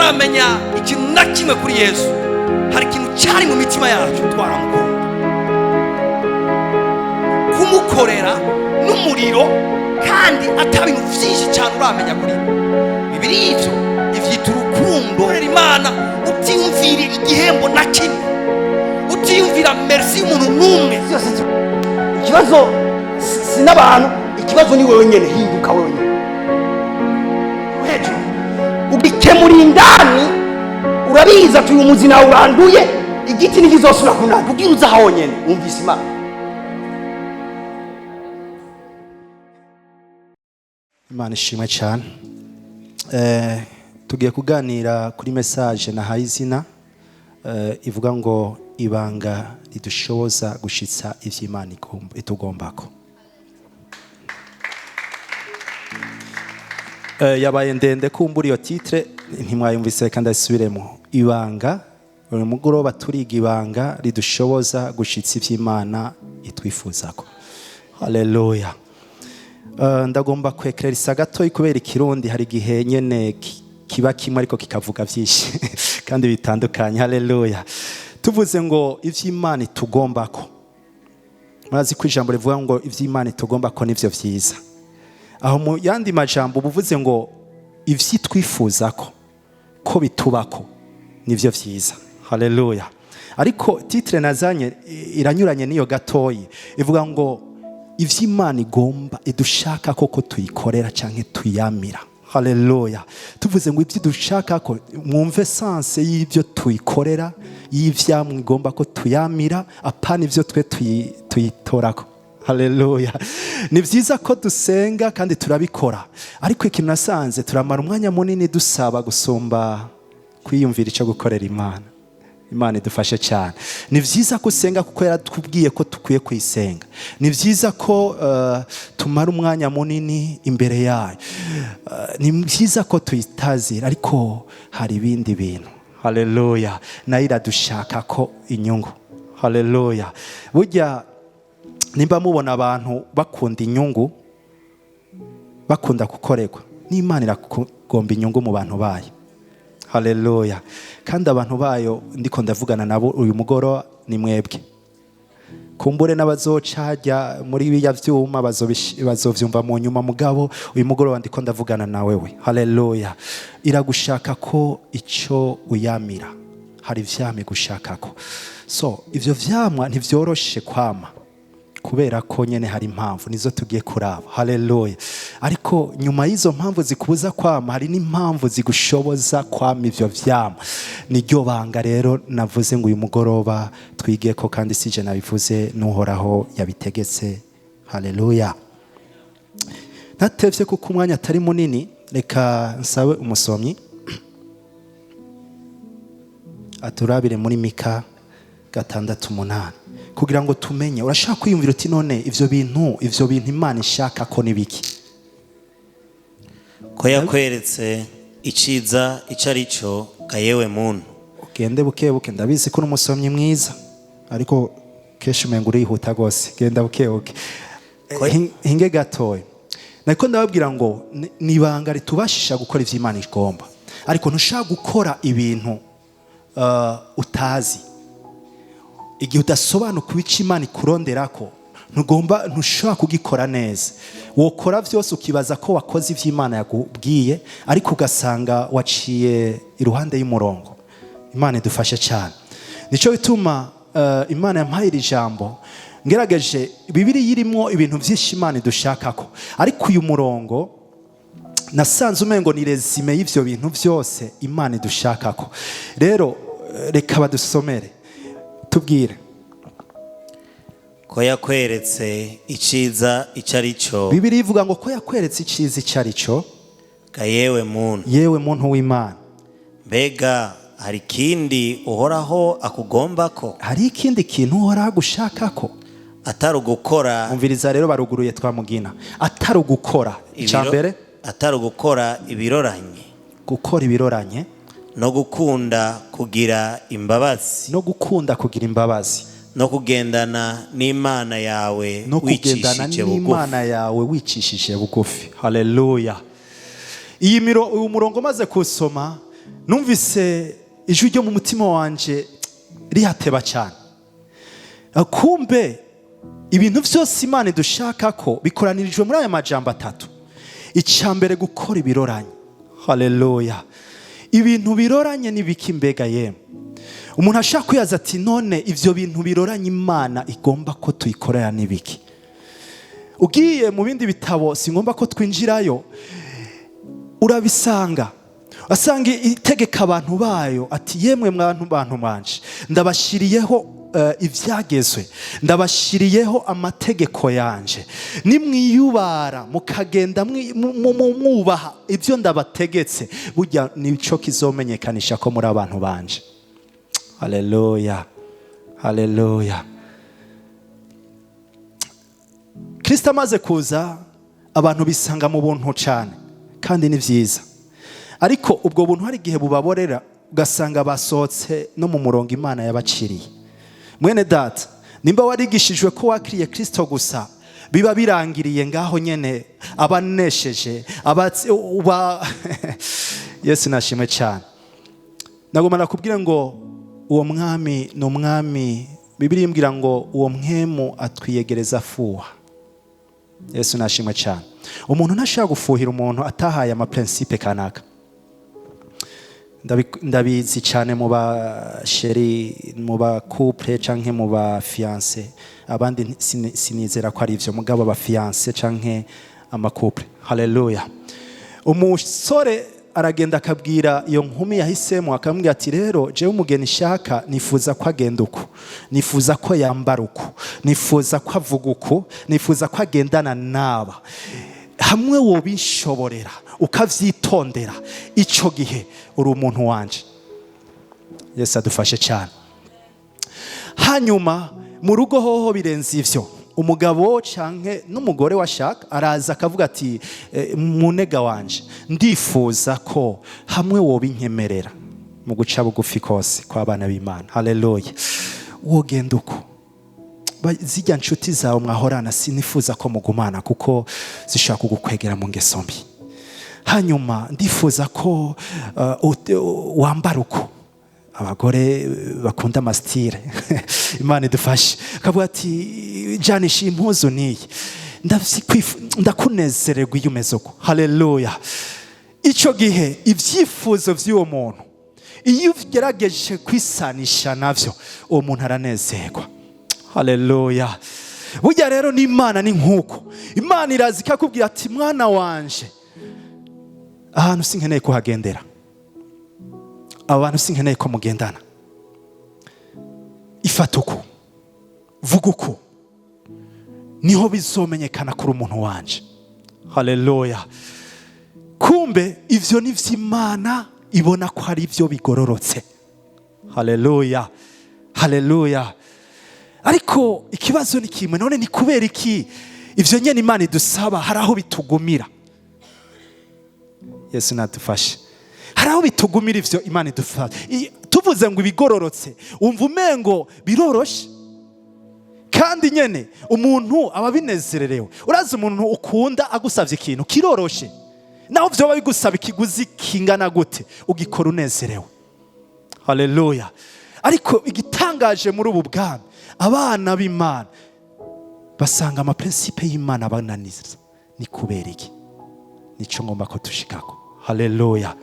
Tutaramenya ikintu na kimwe kuri Yesu, hari ikintu cyari mu mitima yacu, twaramukunda, kumukorera n'umuriro, kandi ata bintu byinshi cyane uramenya kuri we. Bibiri ivyo ivyita urukundo. Korera Imana utiyumvira igihembo na kimwe, utiyumvira merci y'umuntu n'umwe. Byose ikibazo si n'abantu, ikibazo ni wewe nyene. Hinduka wewe nyene hejuru, ugikemura indani. Urabizi ati uyu muzi nawe uranduye, igiti ntikizosubira kunanda. Ubwira uza honyene wumvise Imana. Imana ishimwe cyane. Tugiye kuganira kuri message nahaye izina ivuga ngo ibanga ridushoboza gushitsa ivy'Imana itugombako. Yabaye ndende kumbura iyo titre ntimwayumvise, kandi ndasubiremo. Ibanga, uyu mugoroba turiga ibanga ridushoboza gushitsa ivy'Imana itwifuzako. Haleluya. Ndagomba kwekererisa gatoyi kubera ikirundi hari igihe nyene kiba kimwe ariko kikavuga byinshi kandi bitandukanye. Haleluya. Tuvuze ngo ivy'Imana itugombako, murazi ko ijambo rivuga ngo ivy'Imana itugombako nivyo vyiza. Aho mu yandi majambo uba uvuze ngo ivyitwifuzako ko bitubako nivyo vyiza. Haleluya. Ariko titre nazanye iranyuranye n'iyo gatoyi, ivuga ngo ivy'Imana igomba idushaka koko tuyikorera canke tuyamira. Haleluya. Tuvuze ngo ibyo dushaka ko, mwumve sense y'ibyo tuyikorera, y'ivyamwe igomba ko tuyamira, apana ivyo twe tuyitorako. Haleluya. Ni vyiza ko dusenga kandi turabikora, ariko ikintu nasanze turamara umwanya munini dusaba gusumba kwiyumvira icyo gukorera Imana. Imana idufashe cyane. Ni vyiza ko usenga kuko yaratubwiye ko dukwiye kuyisenga. Ni vyiza ko tumara umwanya munini imbere yayo. Ni vyiza ko tuyitazira, ariko hari ibindi bintu. Haleluya. Nayo iradushaka ko inyungu. Haleluya. Burya nimba mubona abantu bakunda inyungu, bakunda gukorerwa, n'Imana iragomba inyungu mu bantu bayo. Haleluya. Kandi abantu bayo ndiko ndavugana nabo uyu mugoro ni mwebwe. Kumbure n'abazoca hajya muri biya vyuma bazovyumva mu nyuma, mugabo uyu mugoroba ndiko ndavugana na wewe. Haleluya. Iragushaka ko ico uyamira, hari ivyamwa igushakako. So ivyo vyamwa ntivyoroshe kwama kubera ko nyene hari impamvu nizo tugiye kuraba. Haleluya. Ariko nyuma y'izo mpamvu zikubuza kwama, hari n'impamvu zigushoboza kwama ivyo vyama. Niryo banga rero navuze ngo uyu mugoroba twige ko, kandi sije nabivuze, n'Uhoraho yabitegetse. Haleluya. Ntatevye kuko umwanya atari munini, reka nsabe umusomyi aturabire muri Mika 6:8 kugira ngo tumenye. Urashaka kwiyumvira uti none ivyo bintu Imana ishaka ko nibiki? Ko yakweretse iciza ico ari cyo, ga yewe muntu. Ugende buke buke, ndabizi ko uri umusomyi mwiza, ariko kenshi umenga urihuta rwose. Genda buke buke. Hinge gatoya. Nako ndababwira ngo ni ibanga ritubashisha gukora ivyo Imana igomba, ariko ntushaka gukora ibintu utazi. Igihe udasobanukiwe icyo Imana ikuronderako, ntushobora kugikora neza. Wokora vyose ukibaza ko wakoze ivyo Imana yakubwiye, ariko ugasanga waciye iruhande y'umurongo. Imana idufashe cyane. Nico bituma Imana yampaye iri jambo. Ngerageje Bibiliya irimo ibintu vyinshi Imana idushakako, ariko uyu murongo nasanze umengo ni resume y'ivyo bintu vyose Imana idushakako. Rero reka badusomere, tubwire. Ko yakweretse iciza ico ari cyo. Bibiliya ivuga ngo ko yakweretse iciza ico ari cyo, ga yewe muntu. Yewe muntu w'Imana. Mbega hari ikindi Uhoraho akugombako? Hari ikindi kintu Uhoraho agushakako? Atari ugukora. Umviriza rero, baruguruye twamugina. Atari ugukora. Ica mbere, Atari ugukora ibiroranye. Gukora ibiroranye. No gukunda kugira imbabazi. No gukunda kugira imbabazi. No kugendana n'Imana yawe No kugendana wicishije bugufi. n'Imana yawe wicishije bugufi. Haleluya. Uyu murongo maze kusoma Numvise ijwi ryo mu mutima wanje rihateba cyane. Kumbe ibintu byose Imana idushaka ko bikoranirijwe muri aya majambo atatu. Icya mbere, gukora ibiroranye. Haleluya! Ibintu biroranye ni biki mbega yemwe? Umuntu ashaka kwibaza ati: "None ibyo bintu biroranye Imana igomba ko tuyikorera ni biki?" Ugiye mu bindi bitabo, si ngombwa ko twinjirayo, urabisanga. Asanga itegeka abantu bayo ati: "Yemwe mwantu, bantu mwanje, ndabashiriyeho ibyagezwe, ndabashiriyeho amategeko yanje. Nimwiyubara mukagenda mwubaha ibyo ndabategetse, burya nico kizomenyekanisha ko muri abantu banje." Haleluya, haleluya! Kristo amaze kuza, abantu bisanga mu buntu cyane, kandi ni byiza. Ariko ubwo buntu hari igihe bubaborera, ugasanga basohotse no mu murongo Imana yabaciriye. Mwene data, nimba warigishijwe ko wakiriye Kristo gusa biba birangiriye ngaho nyene, abanesheje uba, Yesu nashimwe cyane. Nagomba nakubwira ngo uwo mwami ni umwami. Bibiliya imbwira ngo uwo mwemu atwiyegereza afuha. Yesu nashimwe cyane. Umuntu ntashobora gufuhira umuntu atahaye amaprincipe kanaka. Ndabizi cyane mu ba chéri, mu ba couple canke mu ba fiancé. Abandi sinizera ko ari ivyo, mugabo aba fiancé canke ama couple, haleluya, umusore aragenda akabwira iyo nkumi yahisemo, akamubwira ati: "Rero jewe umugeni shaka, nifuza ko agenda uku, nifuza ko yambara uku, nifuza ko avuga uku, nifuza ko agendana n'aba. Hamwe wobishoborera ukavyitondera, ico gihe uri umuntu wanje." Yesu adufashe cyane. Hanyuma mu rugo hoho birenze ivyo. Umugabo canke n'umugore washaka araza akavuga ati: "Munega wanje, ndifuza ko hamwe wobinkemerera mu guca bugufi kose kw'abana b'Imana, haleluya, wogenda uko. Zirya nshuti zawe mwahorana sinifuza ko mugumana, kuko zishobora kugukwegera mu ngeso mbi. Hanyuma ndifuza ko wambara uko." Abagore bakunda ama style, Imana idufashe. Akavuga ati: "Janisha impuzu niyi, ndakunezererwa iyo umeze uko." Haleluya! Icyo gihe ibyifuzo by'uwo muntu, iyo ugerageje kwisanisha navyo, uwo muntu aranezerwa. Haleluya! Burya rero n'Imana ni nk'uko. Imana iraza ikakubwira ati: "Mwana wanje, ahantu sinkeneye kuhagendera, aba bantu sinkeneye ko mugendana. Ifata uku, vuga uku, niho bizomenyekana kuri umuntu wanje." Haleluya! Kumbe ivyo ni vy'Imana ibona ko ari byo bigororotse. Haleluya, haleluya! Ariko ikibazo ni kimwe: none ni kubera iki ivyo nyene Imana idusaba hari aho bitugumira? Yesu nadufashe. Hari aho bitugumira ivyo Imana idufashe. Tuvuze ngo ibigororotse, wumva umengo biroroshe, kandi nyene umuntu aba abinezererewe. Urazi umuntu ukunda agusabye ikintu kiroroshe, naho vyoba bigusaba ikiguzi kingana gute, ugikora unezerewe. Haleluya! Ariko igitangaje, muri ubu bwami abana b'Imana basanga amaprincipe y'Imana bananiza. Ni kubera iki? Nico ngomba ko tushikako. Haleluya,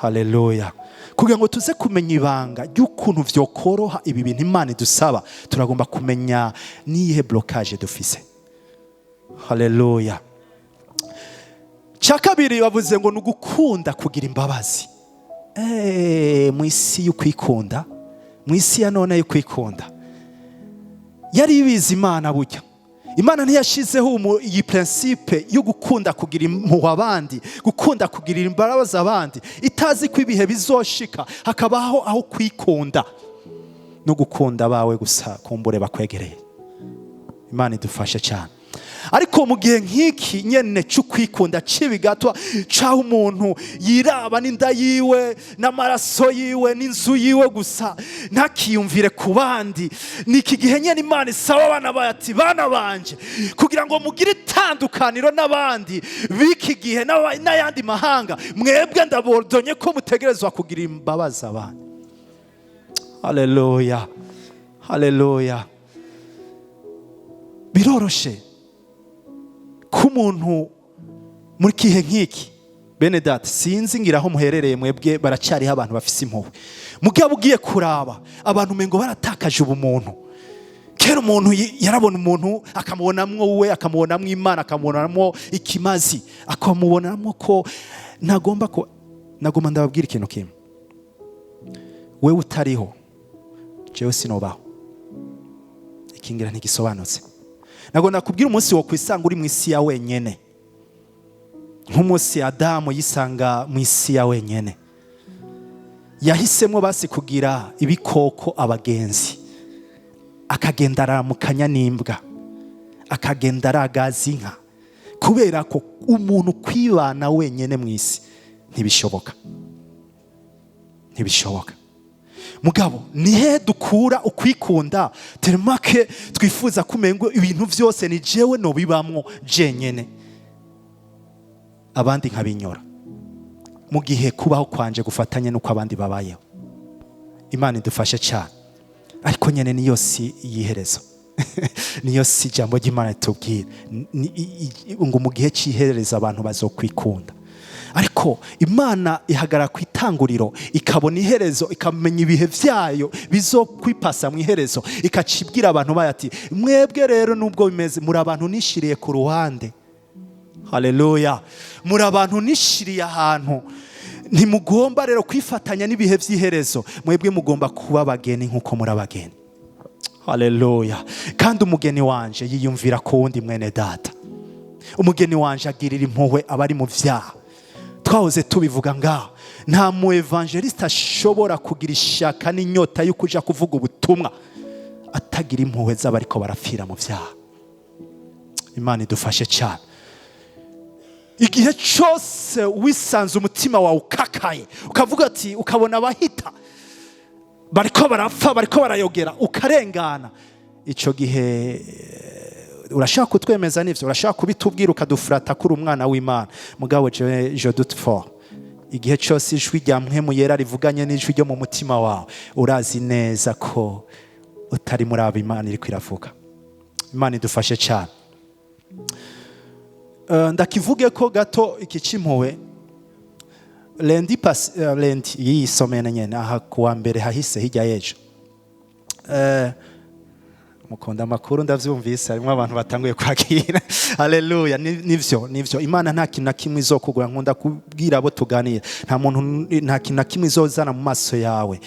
haleluya! Kugira ngo tuze kumenya ibanga ry'ukuntu vyokoroha ibi bintu Imana idusaba, turagomba kumenya niyihe blocage dufise. Haleluya! Cya kabiri bavuze ngo ni ugukunda kugira imbabazi. Mu isi y'ukwikunda, mu isi ya none y'ukwikunda, yari ibizi Imana. Burya Imana ntiyashizeho iyi principe yo gukunda kugira impuhwe abandi, gukunda kugirira imbabazi abandi, itazi ko ibihe bizoshika hakabaho aho kwikunda no gukunda abawe gusa, kumbure bakwegereye. Imana idufashe cyane. Ariko mu gihe nk'iki nyene c'ukwikunda, c'ibigatwa, c'aho umuntu yiraba n'inda yiwe n'amaraso yiwe n'inzu yiwe gusa, ntakiyumvire ku bandi, ni iki gihe nyene Imana isaba abana bayo ati: "Bana banje, kugira ngo mugire itandukaniro n'abandi b'iki gihe n'ayandi mahanga, mwebwe ndabordonye ko mutegerezwa kugira imbabazi abandi." Haleluya, haleluya! Biroroshe ko umuntu muri kihe nk'iki, bene data, sinzi ngira aho muherereye mwebwe baracyariho abantu bafise impuhwe. Mugabo ugiye kuraba abantu, umengo baratakaje ubumuntu. Kera umuntu yarabona umuntu, akamubonamwo we, akamubonamwo Imana, akamubonamwo ikimazi, akamubonamwo ko ntagomba ko. Nagomba ndababwira ikintu kimwe: wewe utariho, jewe sinobaho. Ikingira ntigisobanutse. Ntabwo nakubwira umunsi wo kwisanga uri mu isi ya wenyene, nk'umunsi Adamu yisanga mu isi ya wenyene, yahisemo basi kugira ibikoko abagenzi, akagenda aramukanya n'imbwa, akagenda aragaza inka, kubera ko umuntu kwibana wenyene mu isi ntibishoboka, ntibishoboka. Mugabo nihe dukura ukwikunda telemake twifuza kumengo ibintu byose ni jewe nobibamwo jenyene, abandi nkabinyora, mu gihe kubaho kwanje gufatanye n'uko abandi babayeho? Imana idufashe cyane. Ariko nyene niyo si yiherezo, niyo si ijambo ry'Imana ritubwira ngo mu gihe cy'iherezo abantu bazokwikunda. Ariko Imana ihagarara ku itanguriro, ikabona iherezo, ikamenya ibihe byayo bizokwipasa mu iherezo, ikacibwira abantu bayo ati: "Mwebwe rero, nubwo bimeze, muri abantu nishiriye ku ruhande. Haleluya! Muri abantu nishiriye ahantu. Ntimugomba rero kwifatanya n'ibihe by'iherezo. Mwebwe mugomba kuba abageni nk'uko muri abageni." Haleluya! Kandi umugeni wanje yiyumvira ku wundi mwene data. Umugeni wanje agirira impuhwe abari mu byaha. Twahoze tubivuga ngaho: nta mu évangéliste ashobora kugira ishaka n'inyota yo kuja kuvuga ubutumwa atagira impuhwe z'abariko barapfira mu byaha. Imana idufashe cyane. Igihe cyose wisanze umutima wawe ukakaye, ukavuga ati, ukabona abahita bariko barapfa, bariko barayogera, ukarengana, icyo gihe urashaka kutwemeza n'ivyo, urashaka kubitubwira, ukadufurata kuri umwana w'Imana. Mugabo jewe je doute fort. Igihe cyose ijwi rya Mpwemu Yera rivuganye n'ijwi ryo mu mutima wawe, urazi neza ko utari muri abo Imana iriko iravuga. Imana idufashe cyane. Ndakivuge ko gato iki c'impuhwe. Lundi passé, lundi y'iyi semaine nyene, aha kuwa mbere hahise, hirya y'ejo. Mukunda amakuru, ndavyumvise harimo abantu batanguye kwakira. Haleluya! Nivyo, nivyo. Imana nta kintu na kimwe izokugura. Nkunda kubwira abo tuganira: nta muntu, nta kintu na kimwe izozana mu maso yawe,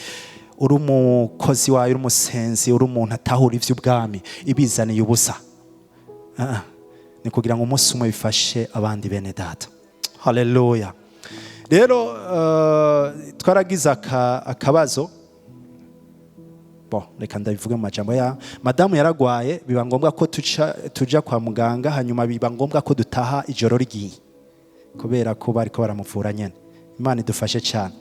uri umukozi wawe, uri umusenzi, uri umuntu atahura ivy'ubwami, ibizaniye ubusa. Ah, ni kugira ngo umunsi umwe bifashe abandi bene data. Haleluya! Rero twaragize akabazo. Bon, reka ndabivuge mu majambo ya madamu. Yaragwaye, biba ngombwa ko tuja kwa muganga, hanyuma biba ngombwa ko dutaha ijoro rigiye, kubera ko bariko baramuvura nyene. Imana idufashe cyane.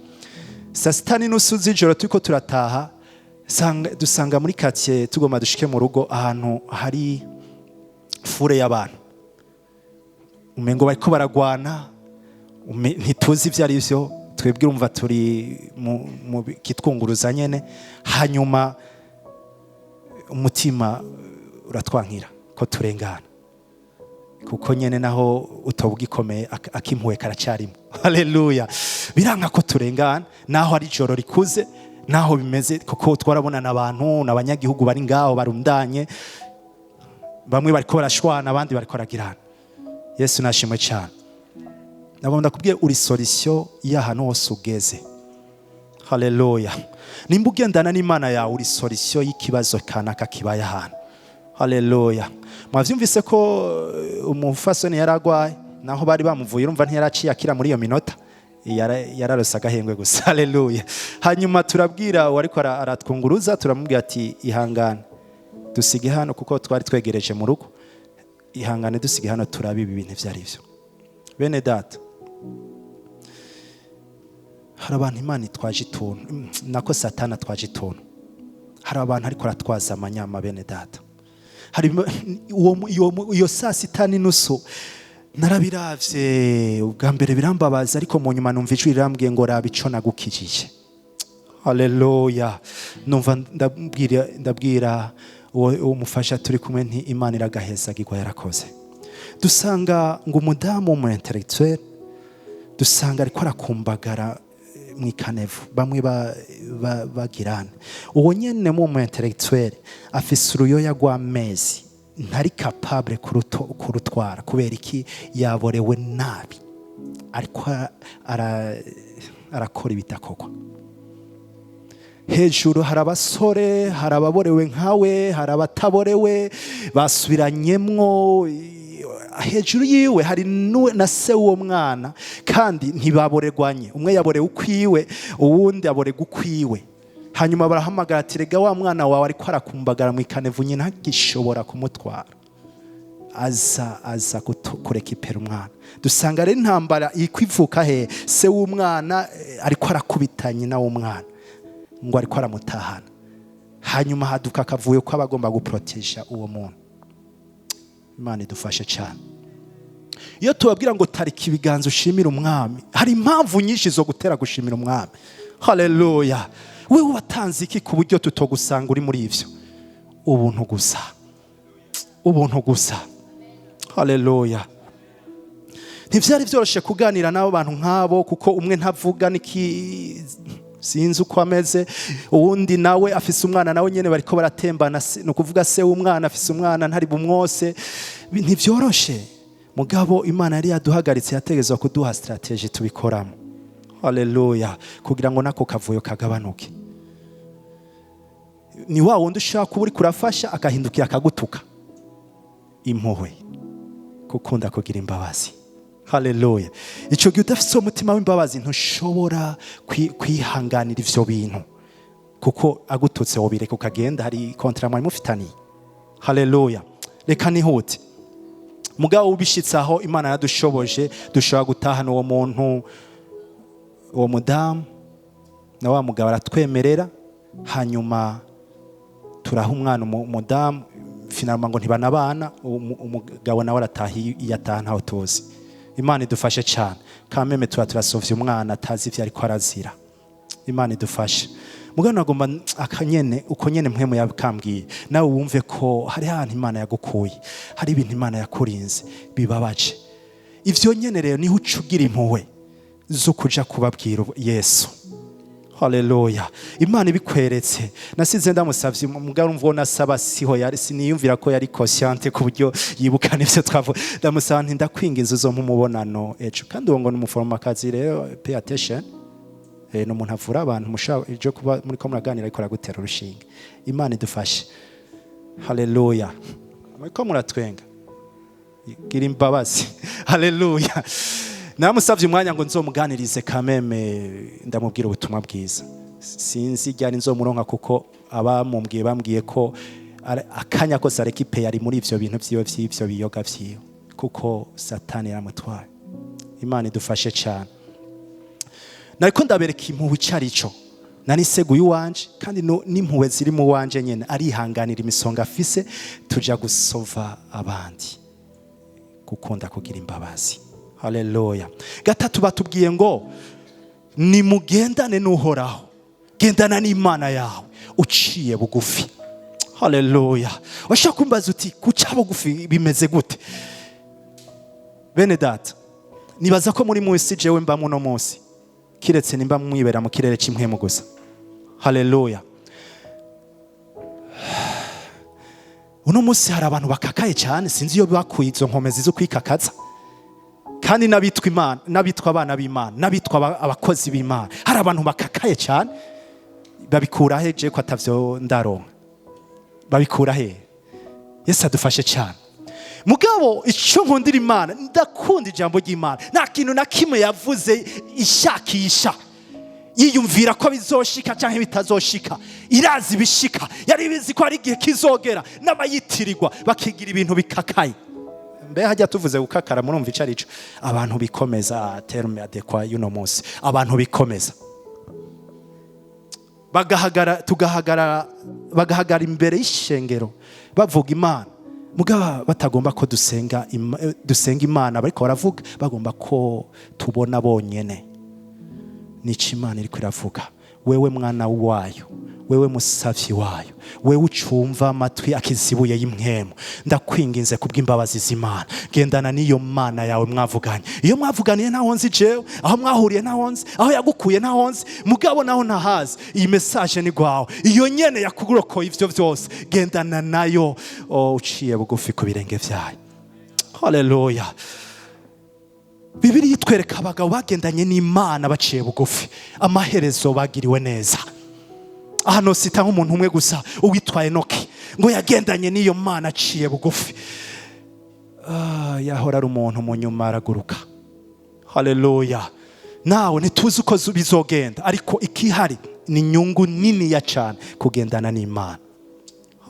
Saa 6:30 z'ijoro turiko turataha, dusanga muri quartier tugomba dushike mu rugo, ahantu hari foule y'abantu, umengo bariko baragwana, ntituzi ibyo ari byo. Twebwe urumva turi mu kitwunguruza nyene. Hanyuma umutima uratwankira ko turengana, kuko nyene naho utoba ugikomeye, akimpuwe karacyarimo. Haleluya! Biranga ko turengana, naho ari ijoro rikuze, naho bimeze, kuko twarabonana abantu n'abanyagihugu bari ngaho barundanye, bamwe bariko barashwana, abandi bariko baragirana. Yesu nashimwe cyane. Nabwo ndakubwiye, uri solution y'ahantu hose ugeze. Haleluya! Nimba ugendana n'Imana yawe, uri solution y'ikibazo kanaka kibaye ahantu. Haleluya! Mwavyumvise ko umufasoni yaragwaye, naho bari bamuvuye, urumva ntiyaraciye akira muri iyo minota. Yararose agahengwe gusa. Haleluya! Hanyuma turabwira uwariko aratwunguruza, turamubwira ati: "Ihangane, dusige hano," kuko twari twegereje mu rugo. Ihangane, dusige hano turabe ibi bintu ibyo ari byo. Bene data, hari abantu Imana itwaje ituntu, nako Satani atwaje ituntu. Hari abantu ariko aratwaza amanyama, bene data. Hari iyo 6:30 narabiravye ubwa mbere, birambabaza, ariko mu nyuma numva ijwi rirambwiye ngo: "Raba ico nagukijije." Haleluya! Numva ndabwira uwo mufasha turi kumwe nti: "Imana iragahezagirwa, yarakoze." Dusanga ngo umudamu w'umu intellectuel, dusanga ariko arakumbagara mu i caniveau. Bamwe bagirana uwo nyene mu intellectuel afise uruyoya rw'amezi, ntari capable kurutwara. Kubera iki? Yaborewe nabi, ariko arakora ibidakorwa. Hejuru hari abasore, hari ababorewe nkawe, hari abataborewe basubiranyemwo. Hejuru yiwe hari na se w'uwo mwana, kandi ntibaborerwanye. Umwe yaborewe ukwiwe, uwundi aborerwa ukwiwe. Hanyuma barahamagara ati: "Rega wa mwana wawe ariko arakumbagara mu i caniveau, nyina ntagishobora kumutwara." Aza kureka ipera umwana. Dusanga rero intambara ikwivuka he? Se w'umwana ariko arakubita nyina w'umwana ngo ariko aramutahana. Hanyuma haduka akavuyo ko abagomba guproteja uwo muntu. Imana idufashe cyane. Iyo tubabwira ngo tarika ibiganza ushimire umwami, hari impamvu nyinshi zo gutera gushimira umwami. Haleluya! Wewe watanze iki ku buryo tutogusanga uri muri ivyo? Ubuntu gusa, ubuntu gusa. Haleluya! Ntibyari byoroshye kuganira n'abo bantu nk'abo, kuko umwe ntavuga niki, sinzi uko ameze, uwundi nawe afise umwana, nawe nyene bariko baratembana, ni ukuvuga se w'umwana afise umwana, ntari bumwose. Ntibyoroshe. Mugabo Imana yari yaduhagaritse, yategezwa kuduha stratégie tubikoramo. Haleluya! Kugira ngo nako kavuyo kagabanuke. Ni wa wundi ushaka kuba uri kurafasha, akahindukira akagutuka. Impuhwe, gukunda kugira imbabazi. Haleluya! Icyo gihe udafite umutima w'imbabazi, ntushobora kwihanganira ivyo bintu, kuko agututse wobireka ukagenda, hari contrat mwari mufitaniye. Haleluya! Reka nihute. Mugabo ubishitse aho Imana yadushoboje, dushobora gutahana uwo muntu, uwo mudamu na wa mugabo aratwemerera. Hanyuma turaha umwana umudamu. Finalement ngo ntibanabana, umugabo nawe arataha iyo ataha ntaho tuzi. Imana idufashe cyane. Kameme tuba turasovye umwana atazi ivyo ariko arazira. Imana idufashe. Mugabo nagomba akanyene uko nyene mpwemu yakambwiye, nawe wumve ko hari ahantu Imana yagukuye, hari ibintu Imana yakurinze bibabaje. Ivyo nyene rero niho uca ugira impuhwe zo kuja kubabwira Yesu. Haleluya! Imana ibikweretse. Nasize ndamusavye, mugabo urumva uwo nasaba siho yari, siniyumvira ko yari consciente ku buryo yibuka n'ivyo twavuga. Ndamusaba nti: "Ndakwinginze uzompa umubonano ejo." Kandi uwo ngo ni umuforomokazi rero, pay attention. Ni umuntu avura abantu, mushobora ejo kuba muri ko muraganira ariko aragutera urushinge. Imana idufashe. Haleluya! Muriko muratwenga. Gira imbabazi. Haleluya! Namusavye umwanya ngo nzomuganirize kameme, ndamubwira ubutumwa bwiza. Sinzi ryari nzomuronka, kuko abamumbwiye bambwiye ko akanya kose areka ipe yari muri ivyo bintu vyiwe vy'ivyo biyoga vyiwe, kuko Satani yaramutwaye. Imana idufashe cyane. Nariko ndabereka impuhwe ico arico. Nari nseguye uwanje, kandi n'impuhwe ziri mu wanje nyene, arihanganira imisonga afise, tuja gusova abandi. Gukunda kugira imbabazi. Haleluya! Gatatu, batubwiye ngo nimugendane n'Uhoraho. Gendana n'Imana yawe uciye bugufi. Haleluya! Washaka kumbaza uti: "Guca bugufi bimeze gute?" Bene data, nibaza ko muri munsi jewe mba muno munsi, kiretse nimba mwibera mu kirere cy'impwemu gusa. Haleluya! Uno munsi hari abantu bakakaye cyane, sinzi iyo bakuye izo nkomezi zo kwikakaza. Kandi n'abitwa Imana, n'abitwa abana b'Imana, n'abitwa abakozi b'Imana, hari abantu bakakaye cyane. Babikura he? Je ko atavyo ndaronka, babikura he? Yesu adufashe cyane. Mugabo icyo nkundira Imana, ndakunda ijambo ry'Imana. Nta kintu na kimwe yavuze ishakisha yiyumvira ko bizoshika cyangwa bitazoshika. Irazi ibishika, yari bizi ko hari igihe kizogera n'abayitirirwa bakigira ibintu bikakaye. Mbe hajya tuvuze gukakara, murumva ico arico? Abantu bikomeza, terme adéquat y'uno munsi, abantu bikomeza bagahagara, tugahagarara, bagahagara imbere y'ishengero bavuga Imana, mugabo batagomba ko dusenga dusenga Imana bariko baravuga, bagomba ko tubona bonyene. Nico Imana iriko iravuga: wewe mwana wayo, wewe musavyi wayo, wewe ucumva amatwi akizibuye y'impwemu, ndakwinginze kubw'imbabazi z'Imana, gendana n'iyo Mana yawe mwavuganye. Iyo mwavuganiye ntaho nzi jewe, aho mwahuriye ntaho nzi, aho yagukuye ntaho nzi, mugabo naho ntahazi. Iyi message ni gwawe, iyo nyene yakurokoye ivyo vyose, gendana nayo, oh, uciye bugufi ku birenge vyayo. Haleluya! Bibiliya itwereka abagabo bagendanye n'Imana baciye bugufi, amaherezo bagiriwe neza. Hano sita nk'umuntu umwe gusa, uwitwaye Enoki, ngo yagendanye n'iyo Mana aciye bugufi. Ah, yahora ari umuntu, mu nyuma araguruka. Haleluya! Nawe ntituzi uko bizogenda, ariko ikihari ni inyungu niniya cyane kugendana n'Imana.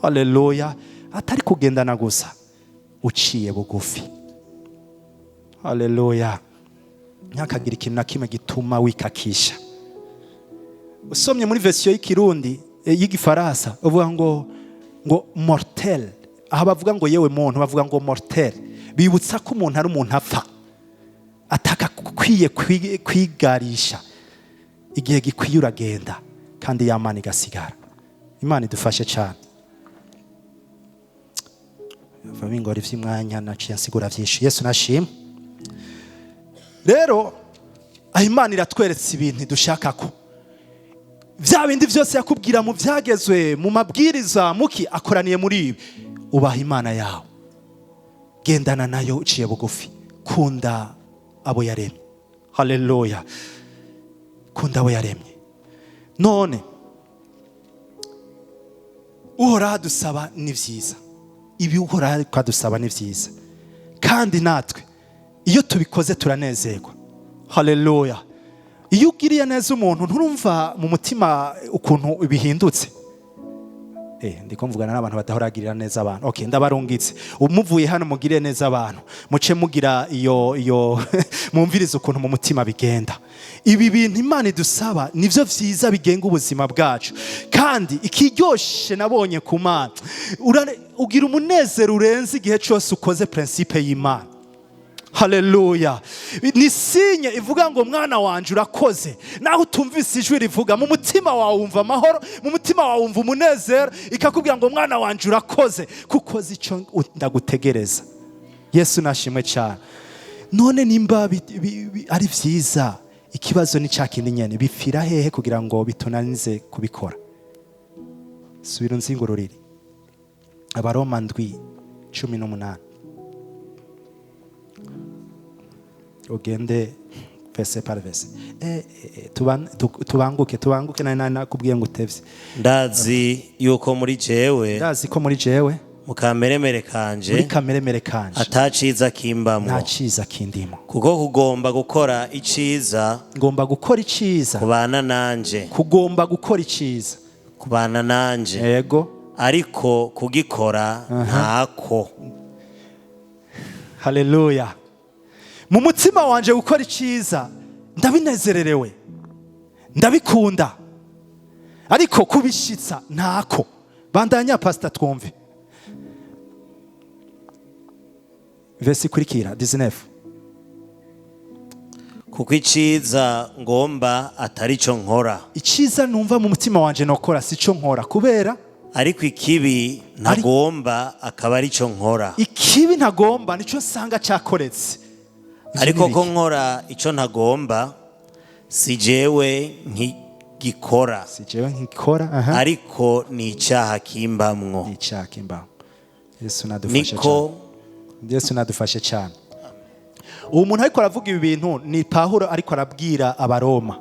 Haleluya! Atari kugendana gusa, uciye bugufi. Haleluya! Ntihakagire ikintu na kimwe gituma wikakisha. Usomye muri version y'ikirundi, y'igifaransa, uvuga ngo mortel. Aha bavuga ngo yewe muntu, bavuga ngo mortel, bibutsa ko umuntu ari umuntu apfa, atakakwiye kwigarisha. Igihe gikwiye uragenda, kandi ya Mana igasigara. Imana idufashe cyane. Bingora iby'umwanya, naciye nsigura byinshi. Yesu nashimwe. Rero aho Imana iratweretse ibintu dushaka, ko bya bindi byose yakubwira mu byagezwe, mu mabwiriza, muki akoraniye muri ibi: ubaha Imana yawe, gendana nayo uciye bugufi, kunda abo yaremye. Haleluya! Kunda abo yaremye. None Uhoraho adusaba ni byiza, ibi Uhoraho adusaba ni byiza, kandi natwe iyo tubikoze turanezerwa. Haleluya! Iyo ugiriye neza umuntu, nturumva mu mutima ukuntu bihindutse? Ndiko mvugana n'abantu badahora bagirira neza abantu. Okay, ndabarungitse. Umuvuye hano mugirire neza abantu, muce mugira iyo mwumvirize ukuntu mu mutima bigenda. Ibi bintu Imana idusaba nivyo vyiza bigenga ubuzima bwacu, kandi ikiryoshe nabonye ku Mana, ugira umunezero urenze igihe cyose ukoze principe y'Imana. Haleluya! Ni signe ivuga ngo mwana wanje, urakoze. Naho utumvise ijwi rivuga, mu mutima wawe wumva amahoro, mu mutima wawe wumva umunezero, ikakubwira ngo mwana wanje, urakoze kuko uzi icyo ndagutegereza. Yesu nashimwe cyane. None nimba ari byiza, ikibazo ni cya kindi nyene: bipfira hehe kugira ngo bitunanize kubikora? Subira unzingururire Abaroma 7:18, ugende verset par verset. Tubanguke, tubanguke, nari nakubwiye ngo utevye. Ndazi yuko muri jewe, Ndazi ko muri jewe, mu kameremere muri kanje, kameremere kanje, ataciza kimbamwo, nta ciza kindimo, kuko kugomba gukora iciza ngomba gukora iciza kubana nanje, kugomba gukora iciza kubana nanje, ariko kugikora ntako. Haleluya! Mu mutima wanje gukora iciza ndabinezererewe, ndabikunda, ariko kubishitsa ntako. Bandanya, pasita, twumve verset ikurikira, 19. Kuko iciza ngomba atari cyo nkora, Iciza numva mu mutima wanje nokora si cyo nkora, kubera ariko ikibi ntagomba akaba ari cyo nkora. Ikibi ntagomba nicyo nsanga cyakoretse. Ivyo Ariko ni ko ibiki? nkora icyo ntagomba, si jewe nkigikora, Si jewe nkikora, aha. ariko ni icyaha kimbamwo. Ni icyaha kimbaho. Yesu nadufashe Niko cyane. Yesu nadufashe cyane. Uwo muntu ariko aravuga ibi bintu ni Pahuro, ariko arabwira Abaroma.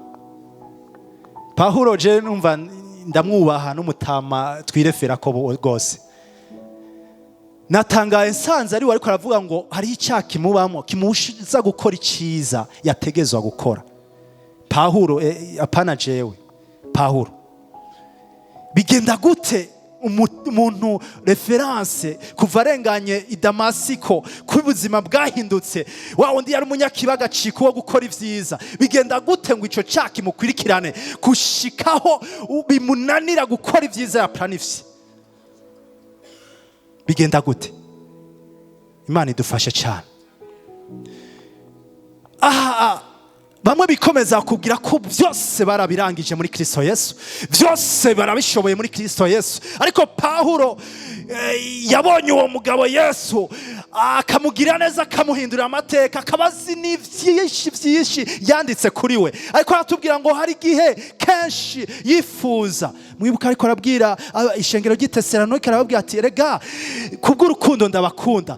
Pahuro je numva ndamwubaha, n'umutama twirefera ko rwose. Natangaye nsanze ari we ariko aravuga ngo hariho icyaha kimubamo kimubuza gukora icyiza yategezwa gukora. Pahuro, apana jewe, Pahuro. Bigenda gute? Umuntu Umuntu référence kuva arenganye i Damasiko, ko ubuzima bwahindutse, wa wundi yari umunyakibaga acika uwo gukora ivyiza. Bigenda gute ngo ico cyaha kimukwirikirane gushikaho bimunanira gukora ivyiza ya planifié? Bigenda gute? Imana idufashe cyane. Aha bamwe bikomeza kubwira ko byose barabirangije muri Kristo Yesu, byose barabishoboye muri Kristo Yesu. Ariko Pawulo yabonye uwo mugabo Yesu, akamugira neza, akamuhindurira amateka, akaba azi ni byinshi byinshi yanditse kuri we. Ariko aratubwira ngo hari igihe kenshi yifuza. Mwibuka ariko arabwira ishengero ry'i Tesalonike, arababwira ati: "Rega kubw'urukundo ndabakunda,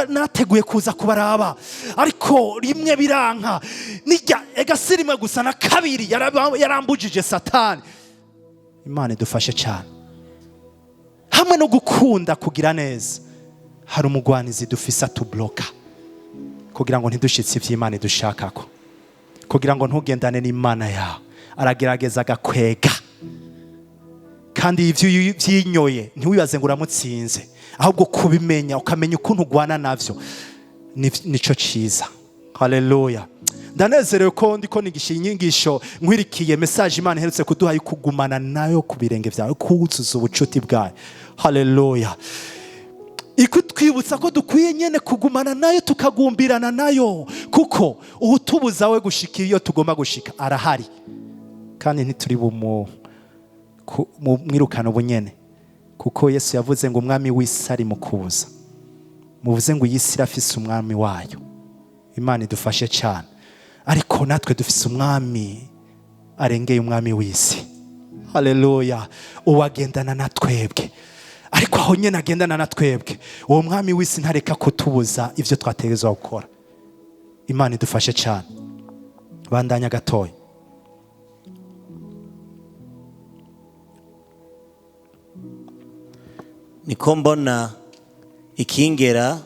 narateguye kuza kubaraba, ariko rimwe biranka, nijya ega si rimwe gusa, na kabiri yarambujije Satani." Imana idufashe cyane. Hamwe no gukunda kugira neza, hari umugwanizi dufise atubloka kugira ngo ntidushitse ivy'Imana idushakako, kugira ngo ntugendane n'Imana yawe. Aragerageza agakwega, kandi ivyo vyinyoye ntiwibaze ngo uramutsinze, ahubwo kubimenya, ukamenya ukuntu ugwana navyo, nico ciza. Haleluya! Ndanezerewe ko ndiko nigisha inyigisho nkwirikiye message Imana iherutse kuduha yo kugumana nayo ku birenge vyawe, kuzuza ubucuti bwayo. Haleluya! Ikutwibutsa ko dukwiye nyene kugumana nayo, tukagumbirana nayo, kuko uwutubuza we gushika iyo tugomba gushika arahari, kandi ntituri bumu mwirukana ubunyene, kuko Yesu yavuze ngo umwami w'isi ari mu kuza. Muvuze ngo iyi si irafise umwami wayo. Imana idufashe cyane. Ariko natwe dufise umwami arengeye umwami w'isi. Haleluya! Uwo agendana na twebwe, ariko aho nyine agendana na twebwe, uwo mwami w'isi ntareka kutubuza ibyo twategerezwa gukora. Imana idufashe cyane. Bandanya gatoya. Niko mbona ikingera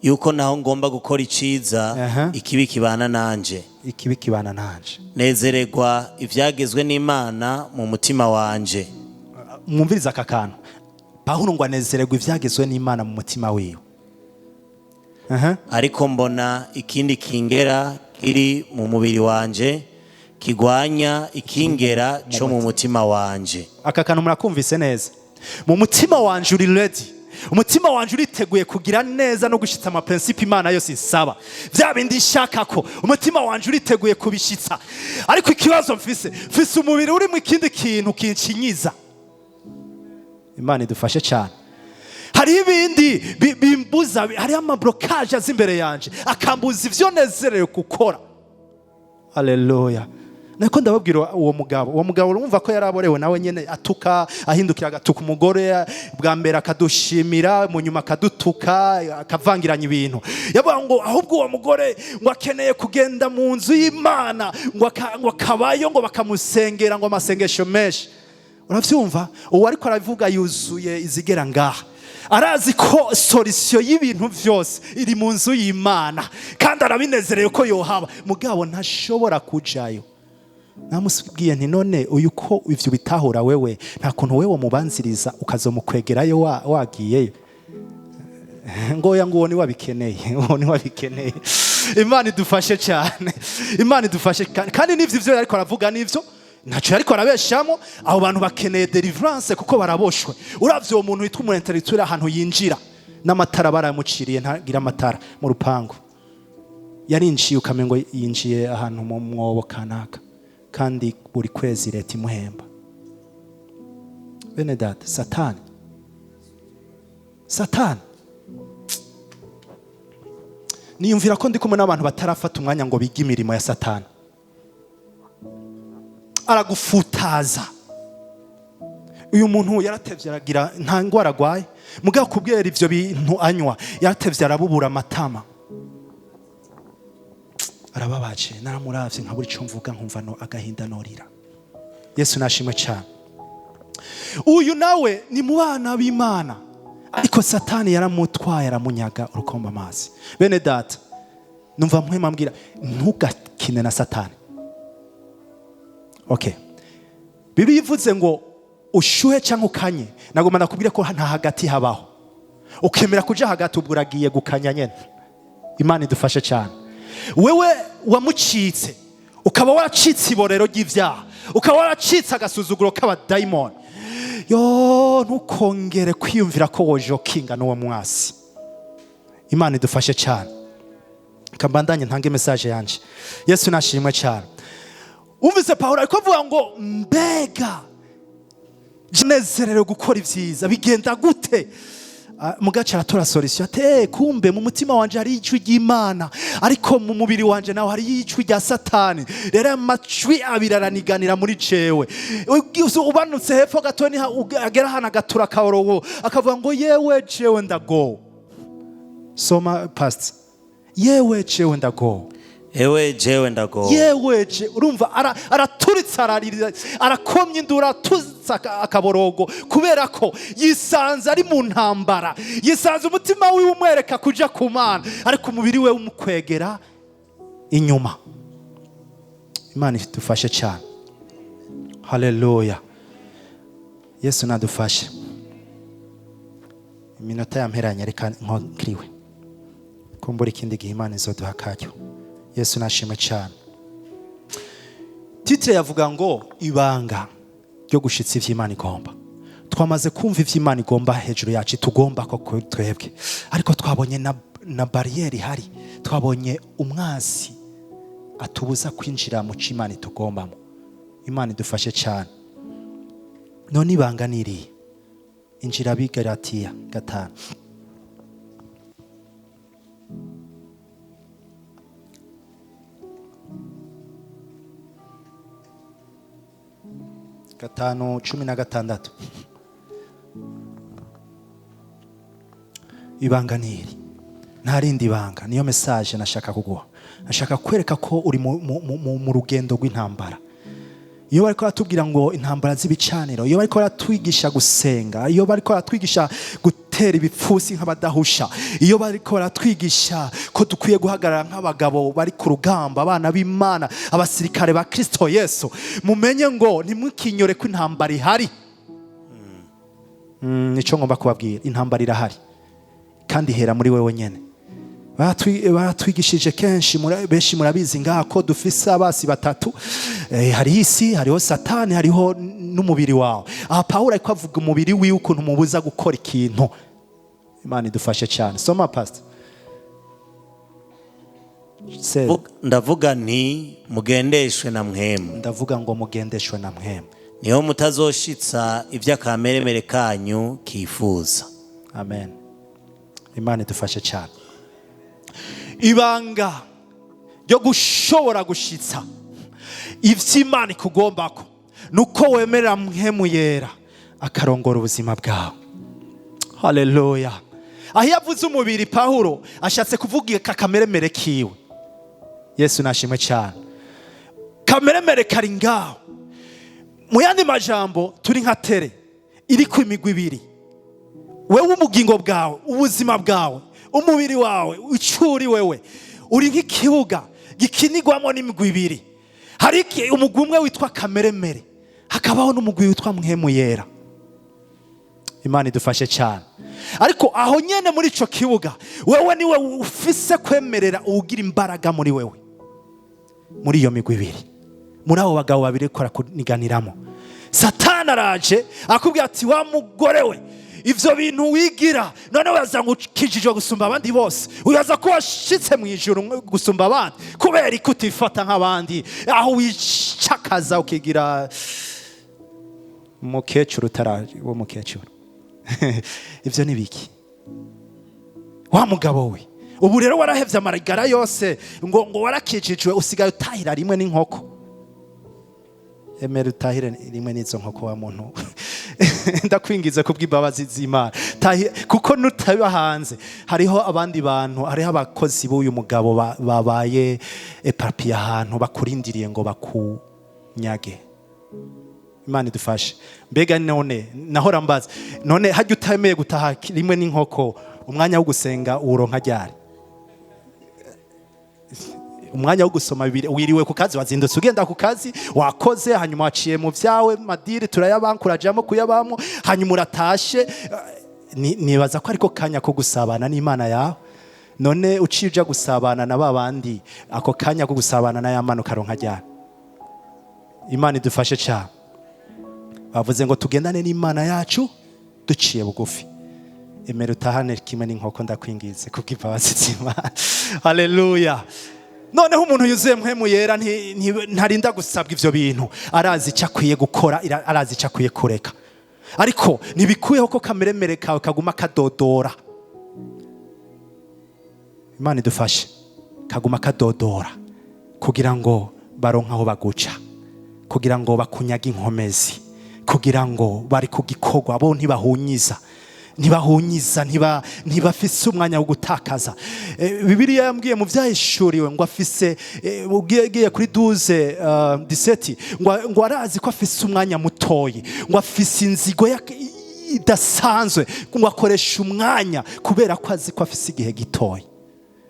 yuko naho ngomba gukora iciza, ikibi kibana nanje. Ikibi kibana nanje. Nezererwa ibyagezwe n'Imana mu mutima wanje. Mwumviriza aka kantu. Pawulo ngo anezererwa ibyagezwe n'Imana mu mutima wiwe. Ariko mbona ikindi kingera kiri mu mubiri wanje, kigwanya ikingera cyo mu mutima wanje. Aka kantu murakumvise neza? Mu mutima wanje uri ready, umutima wanje uriteguye kugira neza no gushitsa amaprincipe Imana yose isaba, bya bindi nshaka ko umutima wanje uriteguye kubishitsa. Ariko ikibazo mfise umubiri urimo ikindi kintu kinshinyiza. Imana idufashe cyane. Hariho ibindi bimbuza, hariho amablocage aza imbere yanje akambuza ivyo nezerewe gukora. Haleluya! Niko ndababwira uwo mugabo urumva ko yaraborewe nawe nyene, atuka, ahindukira agatuka umugore. Bwa mbere akadushimira, mu nyuma akadutuka, akavangiranya ibintu. Yavuga ngo ahubwo uwo mugore ngo akeneye kugenda mu nzu y'Imana, ngo akabayo, ngo bakamusengera, ngo amasengesho menshi. Uravyumva, uwo ariko aravuga yuzuye izigera ngaha. Arazi ko solution y'ibintu byose iri mu nzu y'Imana, kandi arabinezerewe ko yohaba, mugabo ntashobora kujayo. Namusubwiye nti: "None uyu ko ivyo bitahura, wewe nta kuntu wewe mubanziriza ukazomukwegerayo wagiyeyo?" Ngo ya, ngo uwo ni wabikeneye, uwo ni wabikeneye. Imana idufashe cyane, Imana idufashe. Kandi n'ivyo ivyo ariko aravuga n'ivyo ntacyo ariko arabeshamo. Abo bantu bakeneye deliverance kuko baraboshwe. Uravye uwo muntu witwa umu intellectuel, ahantu yinjira n'amatara baramuciriye, ntagira amatara mu rupangu. Yarinjiye ukamengo yinjiye ahantu mu mwobo kanaka, kandi buri kwezi leta imuhemba. Bene data, Satani, Satani, niyumvira ko ndi kumwe n'abantu batarafata umwanya ngo bige imirimo ya Satani. Aragufutaza. Uyu muntu yaratevye aragira, nta ndwara agwaye, mugabo kubwira ivyo bintu anywa yaratevye arabubura amatama. Arababaje. Naramuravye nkabura ico mvuga, nkumva no agahinda norira. Yesu nashimwe cyane. Uyu nawe ni mu bana b'Imana, ariko Satani yaramutwaye, aramunyaga urukombe amazi. Bene data, numva mpwema mbwira: ntugakine na Satani. Okay, Bibiliya ivuze ngo Ushuhe cyangwa ukanye, nagomba nakubwire ko nta hagati habaho. Ukemera kuja hagati, ubwo uragiye gukanya nyene. Imana idufashe cyane. Wewe wamucitse, ukaba waracitse iborero ry'ibyaha, ukaba waracitse agasuzuguro k'abadayimoni, yo ntukongere kwiyumvira ko wojokinga n'uwo mwasi. Imana idufashe cyane. Kambandanye ntange message yanje. Yesu nashimwe cyane. Umvise Pawulo ariko avuga ngo mbega nezerewe gukora ibyiza, bigenda gute? Mugace aratora solution ati: "Kumbe mu mutima wanje hari ijwi ry'Imana, ariko mu mubiri wanje naho hari ijwi rya Satani. Rero aya majwi abiri araniganira muri jewe." Ubanutse hepfo gato, niho agera hano agatura akaborogo, akavuga ngo yewe jewe ndagowe. Soma, pastor. Yewe jewe ndagowe. Ewe jewe ndagowe. Yewe je, urumva araturitse, ararira, arakomya induru, araturitse akaborogo, kubera ko yisanze ari mu ntambara. Yisanze umutima wiwe umwereka kuja ku Mana, ariko umubiri we umukwegera inyuma. Imana idufashe cyane. Haleluya. Yesu nadufashe. Iminota yamperanye, reka nkiriwe kumbura ikindi gihe Imana izoduha akaryo. Yesu nashimwe cyane. Titre yavuga ngo ibanga ryo gushitsa ivy'Imana igomba. Twamaze kumva ivy'Imana igomba hejuru yacu, tugomba ko kuri twebwe, ariko twabonye na bariyeri ihari, twabonye umwasi atubuza kwinjira mu c'Imana itugombamo. Imana idufashe cyane. None ibanga ni irihe? Injira Abigalatiya 5. 5:16. Ibanga ni iri, nta rindi banga. Niyo message nashaka kuguha. Nashaka kwereka ko uri mu rugendo rw'intambara. Iyo bariko baratubwira ngo intambara z'ibicaniro, iyo bariko baratwigisha gusenga, iyo bariko baratwigisha gutera ibipfusi nk'abadahusha, iyo bariko baratwigisha ko dukwiye guhagarara nk'abagabo bari ku rugamba, abana b'Imana, abasirikare ba Kristo Yesu, mumenye ngo ntimukinyore ko intambara ihari. Nico ngomba kubabwira, intambara irahari kandi ihera muri wewe nyene. Baratwigishije kenshi, benshi murabizi ngaha ko dufise abasi batatu. Hariho isi, hariho Satani, hariho n'umubiri wawe. Aha Pawulo ariko avuga umubiri wiwe ukuntu umubuza gukora ikintu. Imana idufashe cyane. Soma, pastor. Ndavuga nti mugendeshwe na Mpwemu. Ndavuga ngo mugendeshwe na Mpwemu. Niho mutazoshitsa iby'akameremere kanyu kifuza. Amen. Imana idufashe cyane. Ibanga ryo gushobora gushitsa ivy'Imana ikugombako nuko wemerera Mpwemu Yera akarongora ubuzima bwawe. Haleluya. Aho iyo avuze umubiri, Pawulo ashatse kuvuga aka kameremere kiwe. Yesu nashimwe cyane. Kameremere kari ngaho. Mu yandi majambo, turi nka terrain iriko imigwi ibiri. Wewe ubugingo bwawe, ubuzima bwawe, umubiri wawe, icuri wewe uri nk'ikibuga gikinirwamo n'imigwi ibiri. Hari umugwi umwe witwa kameremere, hakabaho n'umugwi witwa Mpwemu Yera. Imana idufashe cyane. Ariko aho nyene muri ico kibuga, wewe niwe ufise kwemerera uwugira imbaraga muri wewe, muri iyo migwi ibiri, muri abo bagabo babiri ko kuniganiramo. Satani araje akubwira ati wa mugore we, ivyo bintu wigira none waza ngo ukijijwe gusumba abandi bose, uyaza ko washitse mu ijuru gusumba abandi, kubera ko utifata nk'abandi, aho wicakaza ukigira umukecuru utaraje wo mukecuru. Ivyo ni biki wa mugabo we? Ubu rero warahevye amarigara yose, ngo warakijijwe, usigaye utahira rimwe n'inkoko. Emera utahire rimwe n'izo nkoko wa muntu. Ndakwingiza kubw'imbabazi z'Imana. Kuko nutaba hanze hariho abandi bantu, hariho abakozi b'uyu mugabo babaye epapiye ahantu bakurindiriye ngo bakunyage. Imana idufashe. Mbega none nahora mbaza, none hajya utemeye gutaha rimwe n'inkoko, umwanya wo gusenga uwuronka ryari? Umwanya wo gusoma Bibiliya, wiriwe ku kazi, wazindutse ugenda ku kazi, wakoze, hanyuma waciye mu byawe, madiri turayabanka, urajamo kuyabamo, hanyuma uratashe. Nibaza ko ariko kanya ko gusabana n'Imana yawe. None uciye uja gusabana na babandi, ako kanya ko gusabana na ya Mana ukaronka ryari? Imana idufashe cyane. Bavuze ngo tugendane n'Imana yacu duciye bugufi. Emera utahane kimwe n'inkoko, ndakwingize kubw'imbabazi z'Imana. Haleluya! Noneho umuntu yuzuye Mpwemu Yera ntarinda gusabwa ivyo bintu. Arazi icyo akwiye gukora, arazi icyo akwiye kureka. Ariko ntibikuyeho ko kameremere kawe kaguma kadodora. Imana idufashe. Kaguma kadodora kugira ngo baronke aho baguca, kugira ngo bakunyage inkomezi, kugira ngo bari ku gikorwa. Bo ntibahunyiza, ntibahunyiza, ntibafise umwanya wo gutakaza. Bibiliya yambwiye mu Byahishuriwe ngo afise, ugiye kuri 12 17, ngo arazi ko afise umwanya mutoyi, ngo afise inzigo idasanzwe, ngo akoresha umwanya kubera ko azi ko afise igihe gitoyi.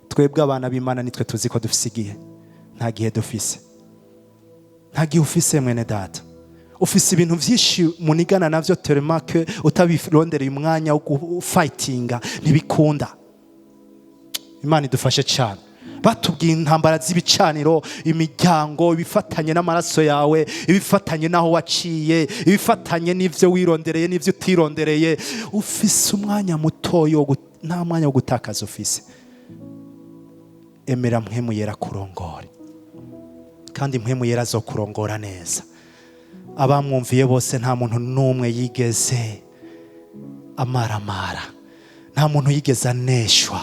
Twebwe abana b'Imana nitwe tuzi ko dufise igihe. Nta gihe dufise, nta gihe ufise, mwene data. Ufise ibintu byinshi munigana navyo, tellement que utabirondereye umwanya wo gufightinga ntibikunda. Imana idufashe cyane. Batubwiye intambara z'ibicaniro, imiryango, ibifatanye n'amaraso yawe, ibifatanye n'aho waciye, ibifatanye n'ibyo wirondereye n'ibyo utirondereye. Ufise umwanya mutoya nta mwanya wo gutakaza ufise. Emera Mpwemu Yera kurongore, kandi Mpwemu Yera azokurongora neza. Abamwumviye bose, nta muntu n'umwe yigeze amaramara, nta muntu yigeze aneshwa,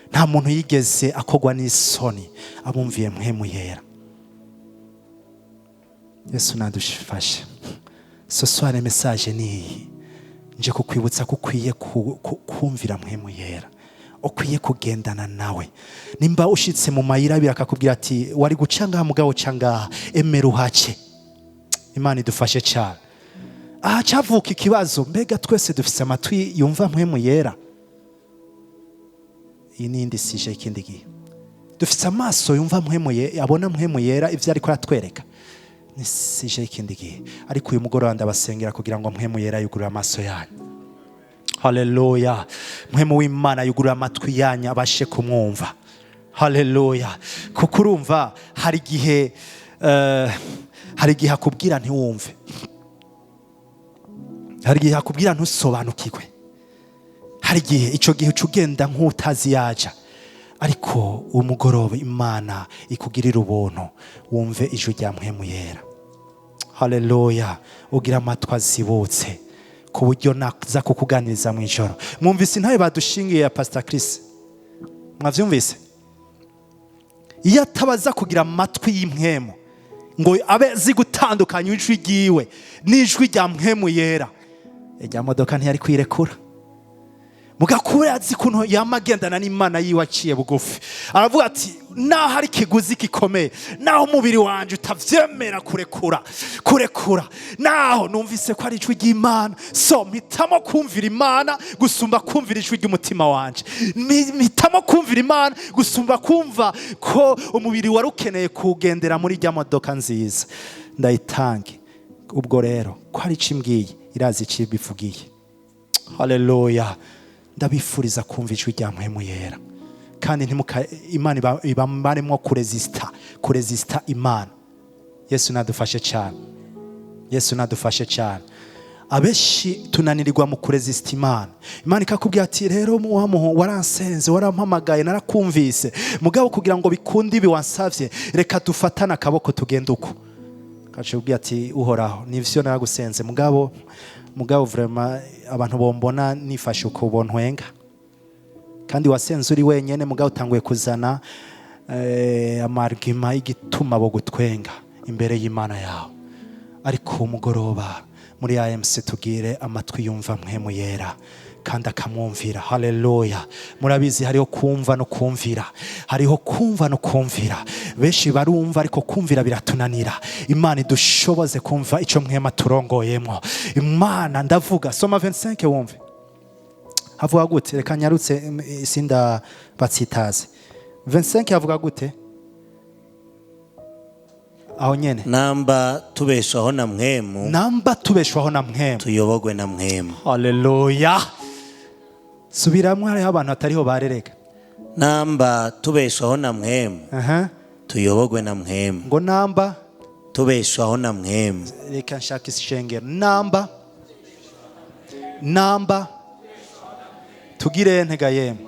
nta muntu yigeze akogwa n'isoni abumviye Mpwemu Yera. Yesu nadufashe. Ce soir, message ni iyi: nje kukwibutsa ko ukwiye kumvira Mpwemu Yera, ukwiye kugendana nawe. Nimba ushitse mu mayira abiri, akakubwira ati: "Wari guca ngaha, mugabo uca ngaha," emera uhace. Imana idufashe cyane. Aha cyavuka ikibazo: mbega twese dufise amatwi yumva Mpwemu Yera? Iyi ni indi sujet ikindi gihe. Dufise amaso yumva Mpwemu Yera, abona Mpwemu Yera ibyo ariko aratwereka? Ni sujet ikindi gihe. Ariko uyu mugoroba ndabasengera kugira ngo Mpwemu Yera yugurure amaso yanyu. Haleluya! Mpwemu w'Imana yugurure amatwi yanyu, abashe kumwumva. Haleluya! Kuko urumva, hari igihe akubwira ntiwumve, hari igihe akubwira ntusobanukirwe, hari igihe icyo gihe uca ugenda nk'utazi yaja. Ariko umugoroba Imana ikugirira ubuntu, wumve ijwi rya Mpwemu Yera. Haleluya! Ugira amatwi azibutse ku buryo naza kukuganiriza mu ijoro. Mwumvise intabe badushingiye ya Pastor Chris? Mwavyumvise? Iyo atabaza kugira amatwi y'impwemu ngo abe azi gutandukanya ijwi ryiwe n'ijwi rya Mpwemu Yera, irya modoka ntiyari kwirekura. Mugakura azi ukuntu yama agendana n'Imana yiwe aciye bugufi, aravuga ati: "Naho ari ikiguzi gikomeye, naho umubiri wanjye utavyemera kurekura, naho numvise ko ari ijwi ry'Imana, so mpitamo kumvira Imana gusumba kumvira ijwi ry'umutima wanje. Mpitamo kumvira Imana gusumba kumva ko umubiri wari ukeneye kugendera muri rya modoka nziza. Ndayitange." Ubwo rero ko ari ico imbwiye, irazi ico ibivugiye. Haleluya! Ndabifuriza kumva ijwi rya Mpwemu Yera, kandi ntimuka Imana ibamaremwo kuresista Imana. Yesu nadufashe cyane, Yesu nadufashe cyane. Abenshi tunanirirwa mu kuresista Imana. Imana ikakubwira ati: "Rero wa muhu, waransenze, warampamagaye, narakumvise, mugabo kugira ngo bikunde ibi wansavye, reka dufatane akaboko tugende uko." Kacubwira ati: "Uhoraho, nivyo, naragusenze, mugabo vraiment abantu bombona nifashe uko bontwenga." Kandi wasenze uri wenyene, mugabo utanguye kuzana ama arguments y'igituma bo gutwenga imbere y'Imana yawe. Ariko umugoroba muri AMC tugire amatwi yumva Mpwemu Yera kandi akamwumvira. Haleluya! Murabizi, hariho kumva no kumvira, hariho kumva no kumvira. Benshi barumva, ariko kumvira biratunanira. Imana idushoboze kumva icyo Mpwemu turongoyemo. Imana, ndavuga, soma 25 wumve havuga gute. Reka nyarutse, sinda batsitaze. 25 havuga gute? Aho nyene. Namba tubeshwaho na Mpwemu, Namba tubeshwaho na Mpwemu, tuyobogwe na Mpwemu. Haleluya! Subiramwo, hariho abantu batariho barereka. Namba tubeshwaho na Mpwemu, tuyobogwe na Mpwemu. Ngo namba Tubeshwaho na Mpwemu. Reka nshaka ishengero. Namba, namba tugire ntega yemwe,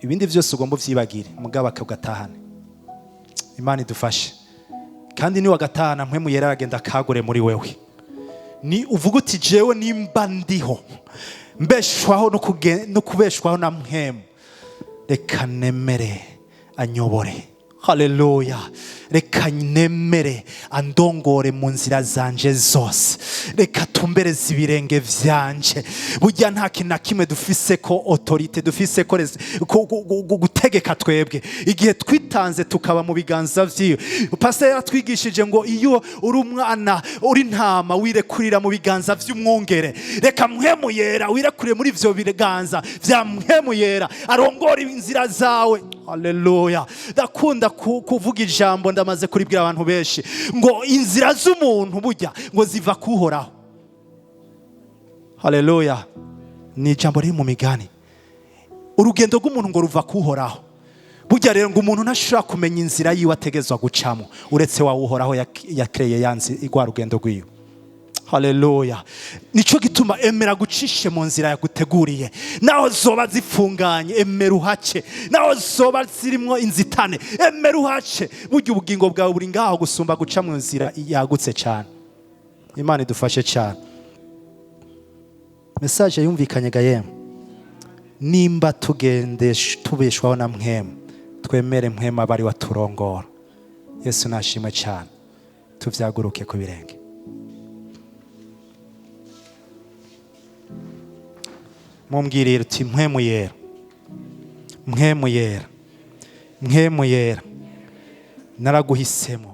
ibindi byose ugomba uvyibagire, mugabo akagatahane. Imana idufashe. Kandi ni wagatahana, Mpwemu Yera aragenda akagure muri wewe. Ni uvuga uti: "Jewe nimba ndiho mbeshwaho no kubeshwaho na Mpwemu, reka nemere anyobore. Haleluya! Reka nemere andongore mu nzira zanje zose, reka tumbereze ibirenge vyanje." Burya nta kintu na kimwe dufise ko autorité, dufise ko gutegeka twebwe. Igihe twitanze tukaba mu biganza vyiwe, pastor yaratwigishije ngo iyo uri umwana, uri intama, wirekurira mu biganza vy'umwungere. Reka Mpwemu Yera wirekurire muri ivyo biganza vya Mpwemu Yera, arongora inzira zawe. Haleluya! Ndakunda kuvuga ijambo, ndamaze kuribwira abantu benshi, ngo inzira z'umuntu burya ngo ziva kuhoraho. Haleluya! Ni ijambo riri mu Migani. Urugendo rw'umuntu ngo ruva kuhoraho. Burya rero ngo umuntu ntashobora kumenya inzira yiwe ategezwa gucamo, uretse wawe Uhoraho yakereye yanzi rwa rugendo rwiwe. Haleluya! Nico gituma emera gucishe mu nzira yaguteguriye, naho zoba zifunganye, emera uhace. Naho zoba zirimo inzitane, emera uhace. Burya ubugingo bwawe buri ngaho gusumba guca mu nzira yagutse cyane. Imana idufashe cyane. Message yumvikanye ga yemwe? Nimba tugendesh tubeshwaho na Mpwemu, twemere Mpwemu aba ari waturongora. Yesu nashimwe cyane. Tuvyaguruke ku birenge. Mumbwirire uti: "Mpwemu Yera, Mpwemu Yera, Mpwemu Yera, naraguhisemo."